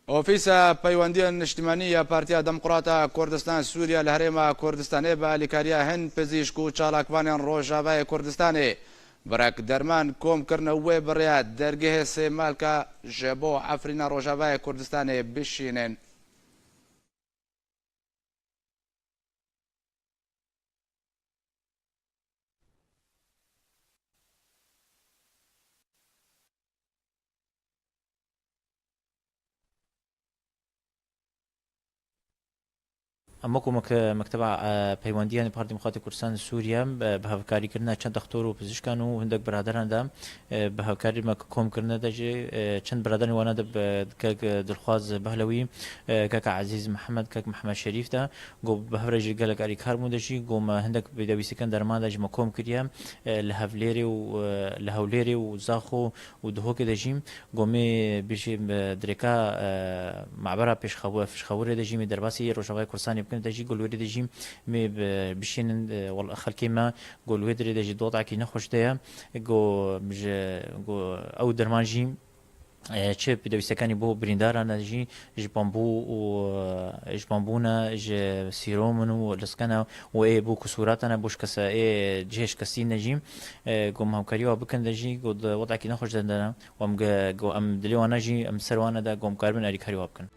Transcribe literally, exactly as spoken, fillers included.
Ofîsa Peywendiyên Niştimanî ya Partiya Demokrata Kurdistan Sûriye li Herêma Kurdistanê bi alîkariya hin pizîşk û çalakvanên Rojavayê Kurdistanê birek derman kom kirine û wê bi rêya dergehê Sêmalka ji bo Efrîna Rojavayê Kurdistanê bişînin. Em wekû mek-, mekteba, e, peywendiyan Partiya Demokratîk Kurdistan Sûriye, e, bi hevkarîkirina çend dextor û pizişkan û hindek biraderan de, e, bi hevkarî me kom kirine de jî, e, çend biraderên wana de bi kek Dilxwaz Behlewî, e, kek Ezîz Mihemed, kek Mihemed Şerîf de, ku bi hev re jî gelek alîkar bûn de jî, ku me hindek pêdawîstikan derman de jî me kom kiriye, e, li Hevlêrê û, e, li Hewlêrê û Zaxo û Duhokê de jî, ku me bijî, e, dirêka, e, mabera pêşxew-, pêşxewirê de jî me derbasî Rojavayê Kurdistanê bikin de jî, ku li wê de jî me bi-, bişînin, e, wel-, xelkê me, ku li wê dirê de jî dotekî nexweş de ye, ku ji, ku ew derman jî, e, çi pêdawîstekanî bo birîndaran e jî, ji bambû û, e, ji bambû ne, ji sîrom in û liske ne û ê bo kusûratan e, bo şikese-, ê cihê şikestî ne jî, e, ku em hevkarî wa bikin de jî, ku di wedekî nexweş de ne. Û em ge-, ku em dilê wan e jî, em ser wan e de, ku em karibin alîkarî wa bikin.